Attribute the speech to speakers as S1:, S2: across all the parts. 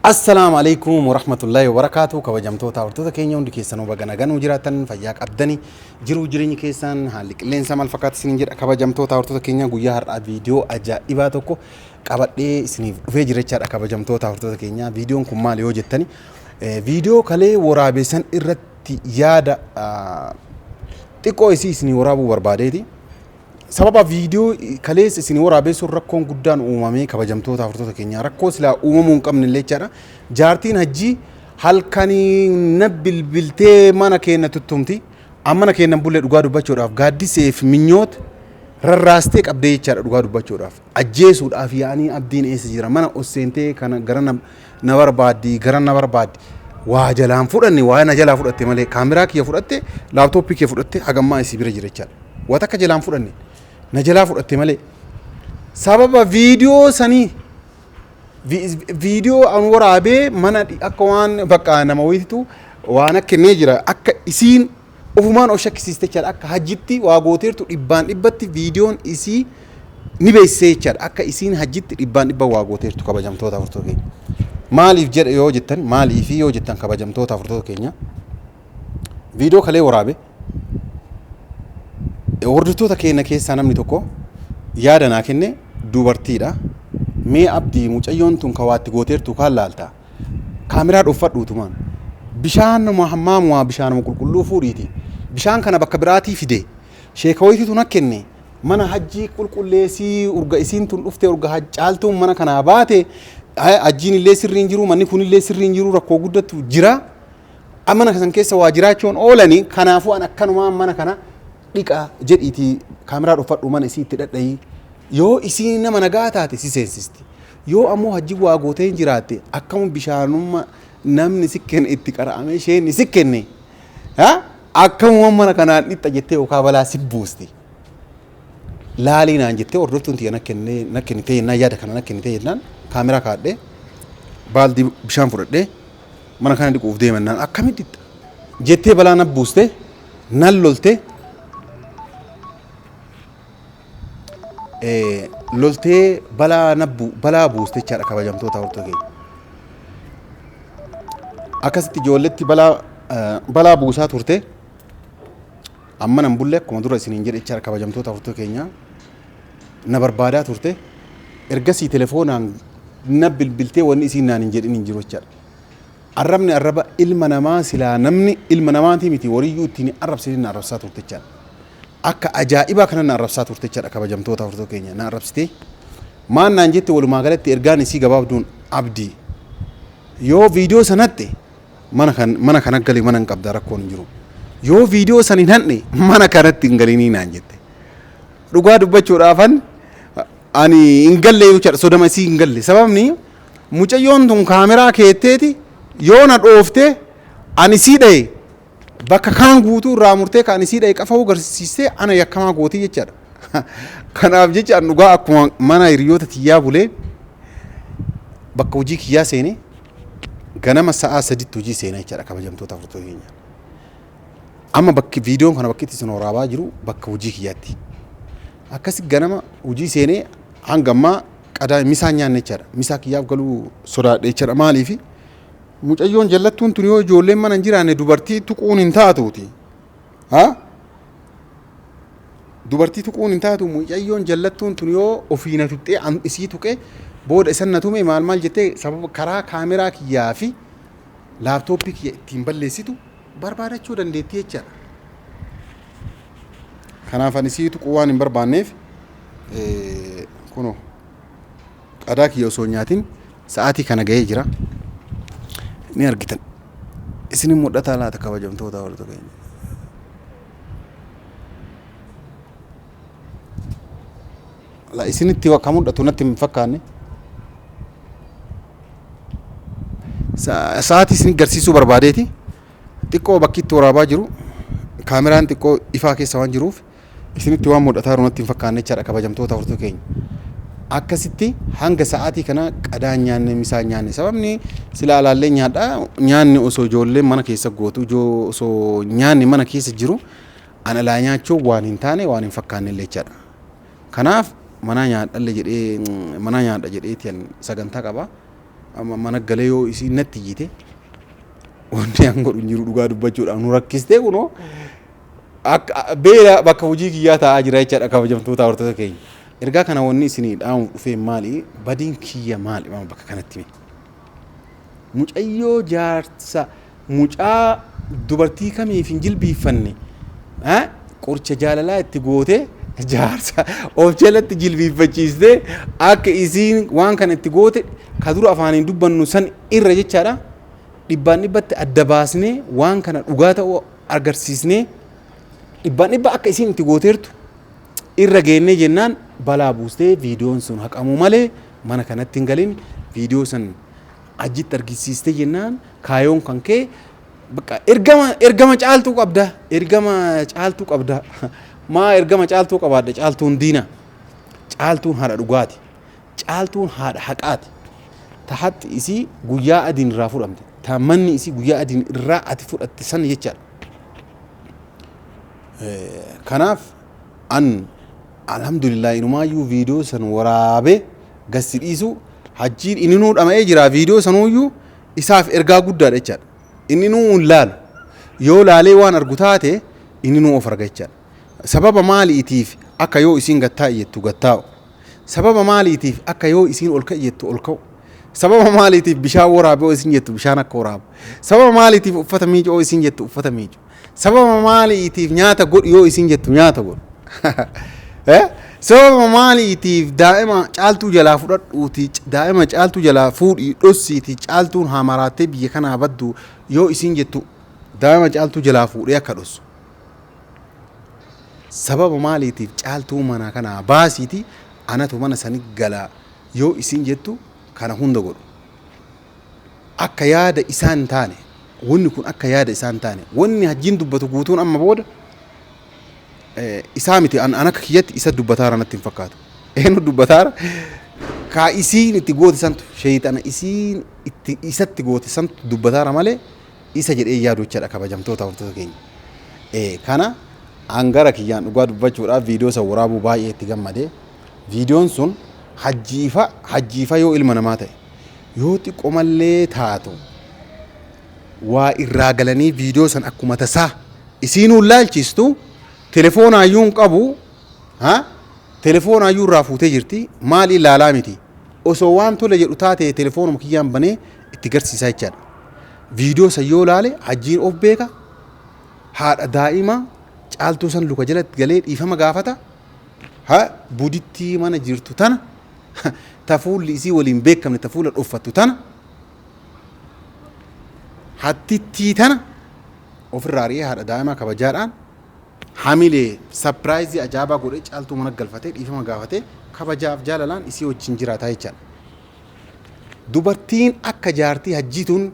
S1: Assalaamu alaikum warahmatullaahi wabarakaatu. Kabajamtoota hordoftoota keenya, hundi keessanuu baga nagaan jiraattan, fayyaa qabdani, jiruu jireenyi keessan haalli qilleensa maal fakkaata isiniin jedha. Kabajamtoota hordoftoota keenya, guyyaa har'aa viidiyoo ajaa'ibaa tokko qabadhee isiniif dhufee jira jechaadha. Kabajamtoota hordoftoota keenya, viidiyoon kun maal yoo jettani, viidiyoo kalee waraabeessan irratti yaada xiqqoo isii isinii waraabuu barbaadeeti. Sababa viidiyoo kaleessa isin waraabeessuun rakkoon guddaan uumamee, kabajamtoota hordoftoota keenyaa, rakkoo silaa uumamuu hin qabne illee jechaadha. Jaartiin hajjii halkanii na bilbiltee mana keenya tuttumti. Amma mana keenya bullee, dhugaa dubbachuudhaaf gaaddisee fi minyoota rarraastee qabdee jechaadha dhugaa dubbachuudhaaf. Ajjeesuudhaaf yaa'anii, abdiin eessa jira, mana os seentee kana gara na barbaaddi, gara na barbaaddi. Waa jalaan fudhanne, waa na jalaa fudhatte malee, kaameraa kiyya fudhatte, laaptooppii kiyya fudhatte, hagammaa isii bira jira jechaadha. Waa takka jalaan fudhanne, na jalaa fudhatte malee. Sababa viidiyoo sanii, viidiyoo an waraabee mana akka waan bakka nama wayititu waan akka kennee jira, akka isiin ofumaan of shakkisiiste jechaadha. Akka hajjitti waa gooteertu dhibbaan dhibbatti viidiyoon isii ni beeksisee jechaadha, akka isiin hajjitti dhibbaan dhibba waa gooteertu. Kabajamtoota hordoftoota keenya, maaliif jedha yoo jettan, maaliifi yoo jettan, kabajamtoota hordoftoota keenya, viidiyoo kalee waraabe hordoftoota keenya keessaa namni tokko yaada naa kenne, dubartiidha. Mee abdii, mucayyoon tun ka waatti gooteertu kaan laalta. Kaameraa dhooffadhuutumaan. Bishaanuma hammaamumaa, bishaanuma qulqulluu fuudhiiti. Bishaan kana bakka biraatii fide. Sheeka wayitiitu na kenne. Mana hajjii qulqulleessii, urga isiin tun dhufte, urga caaltuun mana kanaa baate, hajjiin illee sirriin jiru, manni kun illee sirriin jiru, rakkoo guddatu jira. Mana san keessa waa jiraachuun oolani, kanaafuu an akkanumaan mana kana dhiqa jedhiitii kaameraa dhuffadhu, mana isii itti dhadhayii, yoo isiin nama nagaa taate si seensisti, yoo ammoo hajji waa gootee hin jiraatte, akkama bishaanumma namni si kenne itti qara'amee isheen si kenne akkamuma mana kanaan dhiqxa jettee yookaan balaa si buusti. Laalii naan jettee hordoftuun tiyya na kennitee jennaan, yaada kana na kennitee jennaan, kaameraa kaadhee baaldii bishaan fudhadhee mana kana dhiquuf deemannaan, akkamitti dhiqxa jettee balaa na buuste, nan lolte, loltee balaa na balaa buuste jechaadha. Kabajamtoota hordoftoota keenya. Akkasitti ijoolletti balaa buusaa turte. Amma nan bulle, akkuma dura isiniin jedhe jechaadha. Kabajamtoota hordoftoota keenya, na barbaadaa turte. Ergasii telefoonaan na bilbiltee wanni isiin naan hin jedhin hin jiru jechaadha. Arrabni arraba ilma namaa silaa namni ilma namaatii miti wariyyuu ittiin arrabsanii na arrabsaa turte jechaadha. Akka ajaa'ibaa kana na arrabsaa turte jechaadha. Kabajamtoota hordoftoota keenya, na arrabsitee maan naan jette? Walumaa galatti ergaan isii gabaabduun, abdii, yoo viidiyoo sanatti mana kan mana kana gali, mana hin qabda, rakkoon hin jiru. Yoo viidiyoo san hin hanne, mana kanatti hin galinii naan jette. Dhugaa dubbachuudhaafan ani hin galle jechaadha, sodama isii hin galle. Sababni mucayyoon tun kaameraa keetteeti, yoo na dhoofte ani sii dhaye, bakka kaan guutuu irraa murtee kan isii dhaye qafa'uu garsiistee ana yakkamaa gootii jechaadha. Kanaaf jecha an dhugaa akkuma mana hiriyoota tiyyaa bulee bakka hojii kiyyaa seenee, ganama sa'aa 3tti hojii seenaa jechaadha. Kabajamtoota hordoftoota keenya. Amma bakki viidiyoon kana bakki itti isin waraabaa jiru bakka hojii kiyyaatti. Akkasi ganama hojii seenee hanga ammaa qadaa misaa nyaanne jechaadha. Misaa kiyyaaf galuu sodaadhe jechaadha. Maaliifi mucayyoon jallattuun tun yoo ijoolleen mana hin jiraanne dubartii tuquun hin taatuuti. Ha? Dubartii tuquun hin taatu. Mucayyoon jallattuun tun yoo ofii na tuqxee, an isii tuqee booda isan na tume, maal maal jettee sababa karaa kaameraa kiyyaa fi laaptooppii kiyya ittiin balleessitu barbaadachuu dandeettii jechaadha. Kanaaf ani isii tuquu waan hin barbaanneef, kunoo qadaa kiyya osoo hin nyaatin sa'aatii kana ga'ee jira. Ni argitan. Isinin mul'ataa laata, kabajamtoota hordoftoota keenya? La isinitti akka mul'atu natti hin fakkaanne. Sa'aatii isin garsiisuu barbaadeeti. Xiqqoo bakki itti waraabaa jiru kaameraan xiqqoo ifaa keessa waan jiruuf isinitti waan mul'ataa jiru natti hin fakkaanne jechaadha. Kabajamtoota hordoftoota keenya. Akkasitti hanga sa'aatii kana qadaa nyaanne, misaa nyaanne. Sababni sila alaallee nyaadha, nyaanni osoo ijoolleen mana keessa gootu, osoo nyaanni mana keessa jiru an alaa nyaachuu waan hin taane, waan hin fakkaanne illee jechaadha. Kanaaf manaa nyaadhalle jedhee, manaa nyaadha jedheeti an sagantaa qaba. Amma mana galee yoo isiin natti iyyite wanti an godhu hin jiru dhugaa dubbachuudhaaf nu rakkistee kunoo akka beela bakka hojii kiyyaa taa'aa jira jechaadha kabajamtoota hordoftoota keenya. Ergaa kana wanni isinii dhaamuuf dhufee maali? Badiin kiyya maali bakka kanatti mee? Mucayyoo jaarsa mucaa dubartii kamiif hin jilbiiffanne qoricha jaalalaa itti gootee jaarsa of jalatti jilbiiffachiistee akka isiin waan kana itti goote ka dura afaaniin dubbannu san irra jechaadha. Dhibbaan dhibbatti adda baasnee waan kana dhugaa ta'uu agarsiisnee dhibbaan dhibba akka isiin itti gooteertu irra geennee jennaan balaa buustee viidiyoon sun haqamuu malee mana kanatti hin galin viidiyoo san achitti argisiistee jennaan kaayoon kan kee bakka ergama ergama caaltuu qabda ergama caaltuu qabda maa ergama caaltuu qabaadha caaltuun diina caaltuun haadha dhugaati caaltuun haadha haqaati ta haqi isii guyyaa adiin irraa fudhamte ta manni isii guyyaa adiin irraa ati fudhatte san jechaadha. Kanaaf an alhamdulillah inumaayyuu viidiyoo san waraabee gassi dhiisu hajjiin inni nuu dhama'ee jira viidiyoo sanuuyyuu isaaf ergaa guddaadha jechaadha. Inni nuu hin laalu yoo laalee waan argu taate inni nuu of arga jechaadha. Sababa maaliitiif akka yoo isiin gattaa iyyattu gattaa'u. Sababa maaliitiif akka yoo isiin ol ka'i jettu ol ka'u. Sababa maaliitiif bishaan waraabe yoo isiin jettu bishaan akka waraabu. Sababa maaliitiif uffata miicu yoo isiin jettu uffata miicu. Sababa maaliitiif nyaata godhu yoo isiin jettu nyaata godhu. Sababa maaliitiif daa'ima caaltuu jalaa fudhadhuuti daa'ima caaltuu jalaa fuudhii dhossiiti caaltuun haa maraattee biyya kanaa baddu yoo isiin jettu daa'ima caaltuu jalaa fuudhee akka dhossu. Sababa maaliitiif caaltuu mana kanaa baasiiti anatu mana sani galaa yoo isiin jettu kana hunda godhu. Akka yaada isaan hin taane wanni kun akka yaada isaan hin taane wanni hajjiin dubbatu guutuun amma booda isaa miti an akka kiyyatti isa dubbataara natti hin fakkaatu. Eenyu dubbataara? Kaa isiin itti goote santu sheeyxana isiin itti isatti goote santu dubbataara malee isa jedhee yaadu jechaadha kabajamtoota hordoftoota keenya. Kana an gara kiyyaan dhugaa dubbachuudhaaf viidiyoo san waraabuu baay'ee itti gammade. Viidiyoon sun hajjiifa hajjiifa yoo ilma namaa ta'e yoo xiqqoomallee taatu waa irraa galanii viidiyoo san akkuma tasaa isiinuu laalchistu telefoonaayyuu hin qabu ha telefoonaayyuu irraa fuutee jirti maal ilaalaa miti osoo waan tole jedhu taate telefoonuma kiyyaan banee itti garsiisaa jechaadha. Viidiyoo san yoo laale hajjiin of beeka haadha daa'ima caaltuu san luka jalatti galee dhiifama gaafata ha budittii mana jirtu tana ta fuulli isii waliin beekamne ta fuula dhoffattu tana hattittii tana ofirraa ari'ee haadha daa'imaa kabajaadhaan hamilee surprise ajaa'ibaa godhee caaltuu mana galfatee dhiifama gaafatee kabajaaf jaalalaan isii wajjin jiraataa jechaadha. Dubartiin akka jaartii hajjiituun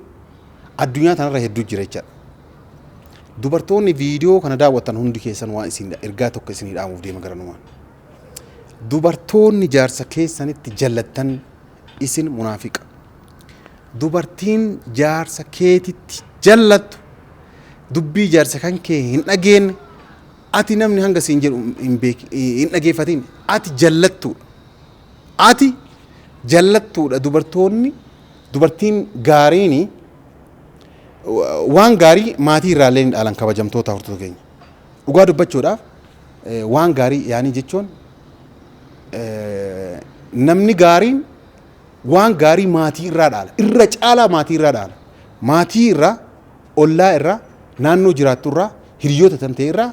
S1: addunyaa tanarra hedduu jira jechaadha. Dubartoonni viidiyoo kana daawwattan hundi keessan waan isin ergaa tokko isinii dhaamuuf deema garanumaan. Dubartoonni jaarsa keessanitti jallattan isin munaafiqa. Dubartiin jaarsa keetitti jallattu dubbii jaarsa kan kee hin dhageenye ati namni hanga siin jedhu hin hin dhageeffatin ati jallattuudha. Ati jallattuudha dubartoonni dubartiin gaariini waan gaarii maatii irraallee ni dhaalan kabajamtoota hordoftoota keenya. Dhugaa dubbachuudhaaf waan gaarii yaanii jechuun namni gaariin waan gaarii maatii irraa dhaala. Irra caalaa maatii irraa dhaala. Maatii irraa, ollaa irraa, naannoo jiraattu irraa, hiriyoota tan ta'e irraa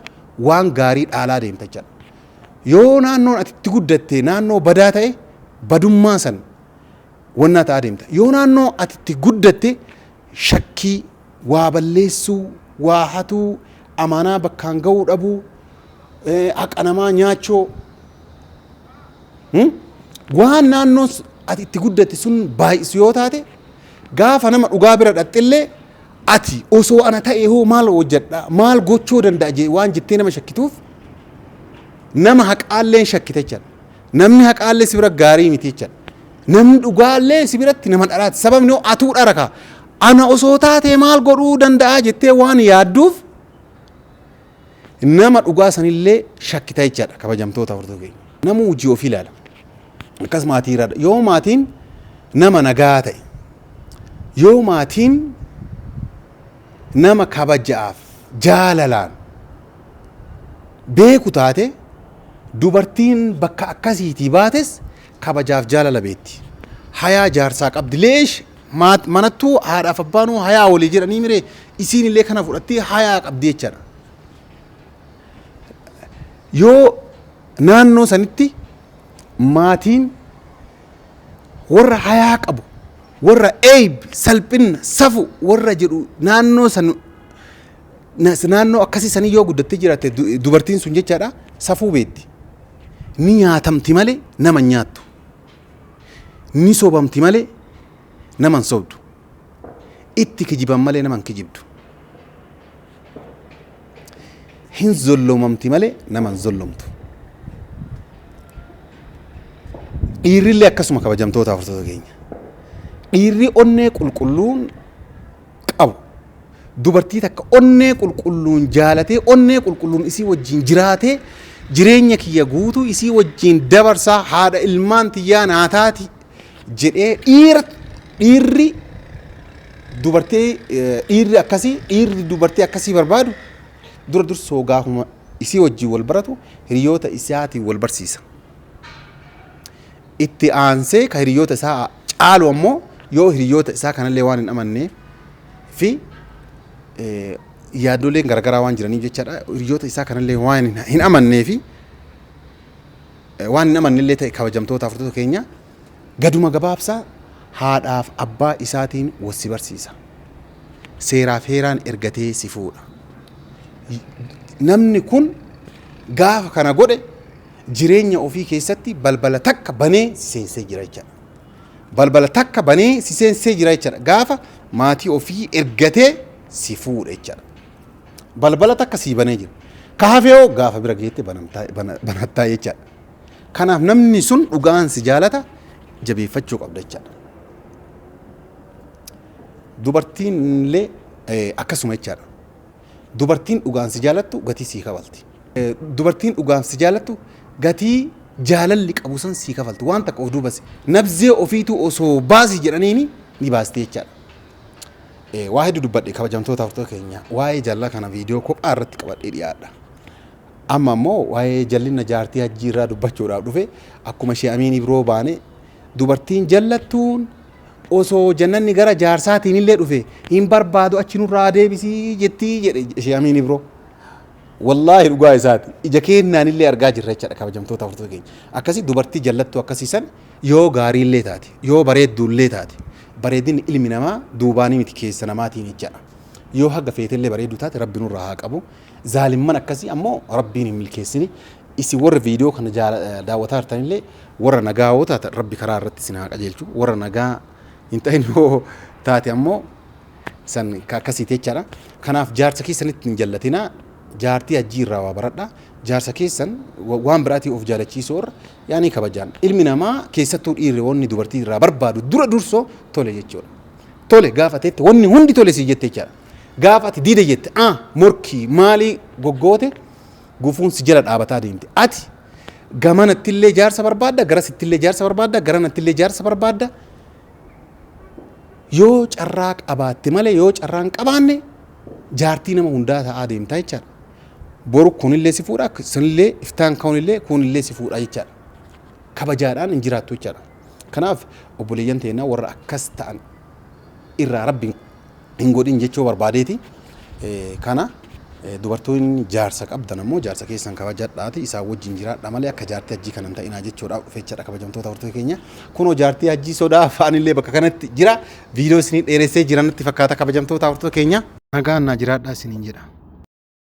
S1: waan gaarii dhaalaa deemta jechaadha. Yoo naannoon ati itti guddatte naannoo badaa ta'e badummaa san wannaa ta'aa deemta. Yoo naannoo ati itti guddatte shakkii, waa balleessuu, waa hatuu, amaanaa bakkaan ga'uu dhabuu, haqa namaa nyaachoo waan naannoo ati itti guddatte sun baay'isu yoo taate gaafa nama dhugaa bira dhaqxillee ati osoo ana ta'e hoo maal hojjedha maal gochuu danda'a waan jettee nama shakkituuf nama haqaallee shakkite jechaadha. Namni haqaallee si bira gaarii miti jechaadha. Namni dhugaallee si biratti nama dharaati. Sababni hoo atuu dhara kaa. Ana osoo taatee maal godhuu danda'a jettee waan yaadduuf nama dhugaa sanillee shakkita jechaadha kabajamtoota hordoftoota keenya. Namuu hojii ofii ilaala. Akkas maatii irraa yoo maatiin nama nagaa ta'e Yoo maatiin nama kabajaaf jaalalaan beeku taate, dubartiin bakka akkasiitii baates kabajaaf jaalala beetti. Hayaa jaarsaa qabdi. Leesh manattuu haadhaaf abbaanuu hayaa walii jedhanii miree, isiin illee kana fudhattee hayaa qabdi jechaadha. Yoo naannoo sanitti maatiin warra hayaa qabu, warra eeyb, salphinna, safu warra jedhu, naannoo san, naannoo akkasii sanii yoo guddattee jiraatte dubartiin sun jechaadha, safuu beetti. Ni nyaatamti malee nama hin nyaattu. Ni sobamti malee nama hin sobdu. Itti kijiban malee nama hin kijibdu. Hin zollomamti malee nama hin zollomtu. Dhiirrillee akkasuma, kabajamtoota hordoftoota keenya. Dhiirri onnee qulqulluun qabu dubartii takka onnee qulqulluun jaalatee, onnee qulqulluun isii wajjin jiraatee, jireenya kiyya guutuu isii wajjin dabarsaa, haadha ilmaan tiyyaa naa taati jedhee, dhiirri dubartii dhiirri akkasii, dhiirri dubartii akkasii barbaadu dura dursoo gaafuma isii wajjin wal baratu hiriyoota isaatiin wal barsiisa. Itti aansee ka hiriyoota isaa caalu ammoo yoo hiriyoota isaa kanallee waan hin amannee fi yaaddoleen garaagaraa waan jiraniif jechaadha, hiriyoota isaa kanallee waan hin amannee fi waan hin amannellee ta'e, kabajamtoota hordoftoota keenya, gaduma gabaabsaa haadhaaf abbaa isaatiin wal si barsiisa. Seeraaf heeraan ergatee si fuudha. Namni kun gaafa kana godhe jireenya ofii keessatti balbala takka banee si seensee jira jechaadha. Balbala takka banee si seensee jira jechaadha. Gaafa maatii ofii ergatee si fuudha jechaadha. Balbala takka sii banee jira. Ka hafee hoo gaafa bira geette banattaa jechaadha. Kanaaf namni sun dhugaan si jaalata, jabeeffachuu qabda jechaadha. Dubartiin illee akkasuma jechaadha. Dubartiin dhugaan si jaalattu gatii sii kafalti. Dubartiin dhugaan si jaalattu gatii jaalalli qabu san sii kafalti. Waan takka of duubas nabzee ofiitu osoo baasi jedhaniini ni baasti jechaadha. Waa hedduu dubbadhe, kabajamtoota hordoftoota keenya, waa'ee jaalala kana viidiyoo kophaa irratti qabadhee dhiyaadha. Amma immoo waa'ee jallina jaartii hajjii irraa dubbachuudhaaf dhufe. Akkuma ishee Amiin Ibroo baane, dubartiin jallattuun osoo jannanni gara jaarsaatiin illee dhufe hin barbaadu, achi nurraa deebisii jettii jedhe ishee Amiin Ibroo. Wallaahi dhugaa isaati. Ija keenyaan illee argaa jirra jechaadha, kabajamtoota hordoftoota keenya. Akkasii dubartii jallattuu akkasiisan yoo gaarii illee taate, yoo bareedduu illee taate, bareedinni ilmi namaa duubaanii miti, keessa namaatiin jechaadha. Yoo haga feetellee bareedduu taate, rabbi nurraa haa qabu. Zaalimman akkasii ammoo rabbiin hin milkeessini. Isin warri viidiyoo kana daawwataa jirtanillee warra nagaa yoo taatan rabbi karaa irratti isin haa qajeelchu. Warra nagaa hin ta'in yoo taate ammoo san akkasiiti jechaadha. Kanaaf jaarsa keessanitti hin jallatinaa. Jaartii hajjii irraa waa baradha. Jaarsa keessan waan biraatii of jaalachiisuu irra yaanii kabajaan. Ilmi namaa, keessattuu dhiirri, wanni dubartii irraa barbaadu dura dursoo tole jechuudha. Tole gaafa teette wanni hundi tole sii jette jechaadha. Gaafa ati diida jette, ah, morkii maalii goggoote, gufuun si jala dhaabataa deemte. Ati gamanattillee jaarsa barbaadda, garasittillee jaarsa barbaadda, garanattillee jaarsa barbaadda. Yoo carraa qabaatte malee, yoo carraa hin qabaanne jaartii nama hundaa ta'aa deemtaa jechaadha. Boru kunillee si fuudha, sunillee iftaan kunillee kunillee si fuudha jechaadha. Kabajaadhaan hin jiraattu jechaadha. Kanaaf obboleeyyan teennaa warra akkas ta'an irraa rabbi hin godhin jechuu barbaadeeti. Kana dubartoonni jaarsa qabdan ammoo jaarsa keessan kabajadhaati isaan wajjin jiraadha malee akka jaartii hajjii kana hin ta'inaa jechuudhaaf dhufe jechaadha, kabajamtoota hordoftoota keenya. Kunoo jaartii hajjii sodaa afaanillee bakka kanatti jira. Viidiyoo isinii dheeressee jira natti fakkaata, kabajamtoota hordoftoota keenya. Nagaan naa jiraadhaa isiniin jedha.